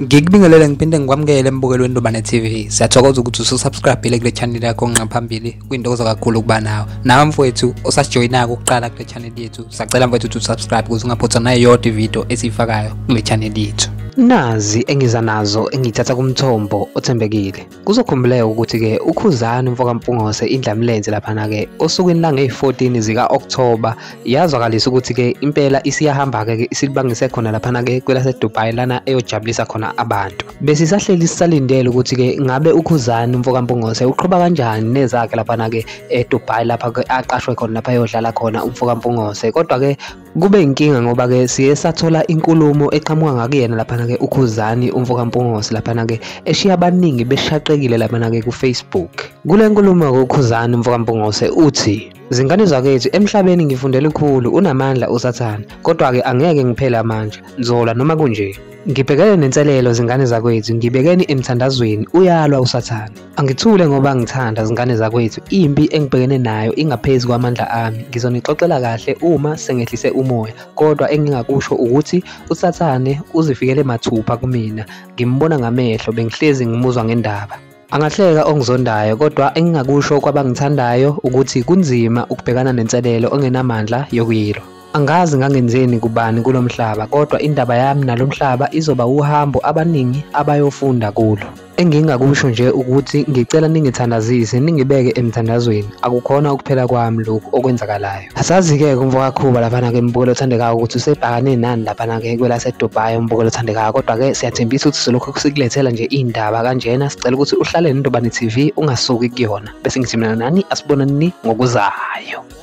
Ngikubingelele ngiphinde ngikwamukele embukelweni Ndobane TV. Siyathokoza ukuthi ususubscribe kule channel yakho ngaphambili. Kuyintokozo kakhulu ukuba nawe. Nawe mfowethu osasijoyinayo ukuqala kule channel yethu, sacela mfowethu ukuthi usubscribe ukuze ungaphothwa nayodwa ivideo esiyifakayo kule channel yethu. Nazi engiza nazo engithatha kumthombo othembekile. Kuzokhumbuleka ukuthi-ke uKhuzani mfokaMpungose indlamlenze laphana-ke osukwini lange-14 zika-Okthoba yazwakalisa ukuthi-ke impela isiyahamba-ke isilibangise khona laphana-ke kwelaseDubai lana eyojabulisa khona abantu. Besisahleli sisalindele ukuthi-ke ngabe uKhuzani mfokaMpungose uqhuba kanjani nezakhe laphana-ke eDubai lapha-ke aqashwe khona lapha eyodlala khona umfokaMpungose. Kodwa-ke kube inkinga ngoba-ke siye sathola inkulumo eqhamuka ngakuyena laphana-ke uKhuzani umfokaMpungose laphana-ke eshiya abaningi beshaqekile laphana-ke ku-Facebook. Kule nkulumo-ke uKhuzani umfokaMpungose uthi, "Zingane zakwethu, emhlabeni ngifunde lukhulu, unamandla uSathane, kodwa-ke angeke ngiphele amandla, ngizola noma kunje. Ngibhekene nenselelo zingane zakwethu, ngibekeni emthandazweni, uyalwa uSathane. Angithule ngoba ngithanda zingane zakwethu, impi engibhekene nayo ingaphezu kwamandla ami. Ngizonixoxela kahle uma sengehlise umoya, kodwa engingakusho ukuthi uSathane uzifikele mathupha kumina, ngimbona ngamehlo, bengihlezi ngimuzwa ngendaba. Angahleka ongizondayo, kodwa engingakusho kwabangithandayo ukuthi kunzima ukubhekana nenselelo ongenamandla yokuyilwa. Angazi ngangenzeni kubani kulo mhlaba, kodwa indaba yami nalo mhlaba izoba uhambo abaningi abayofunda kulo. Engingakusho nje ukuthi ngicela ningithandazise, ningibeke emthandazweni. Akukhona ukuphela kwami lokhu okwenzakalayo." Asazi-ke kumfokaKhuba laphana-ke mbukelo othandekayo ukuthi usebhakane nani laphana-ke kwelaseDubai umbukelo othandekayo, kodwa-ke siyathembisa ukuthi sizolokhu sikulethela nje iy'ndaba kanjena. Sicela ukuthi uhlale neNdobane TV ungasuki kuyona. Bese ngithi mina nani asibonani ngokuzayo.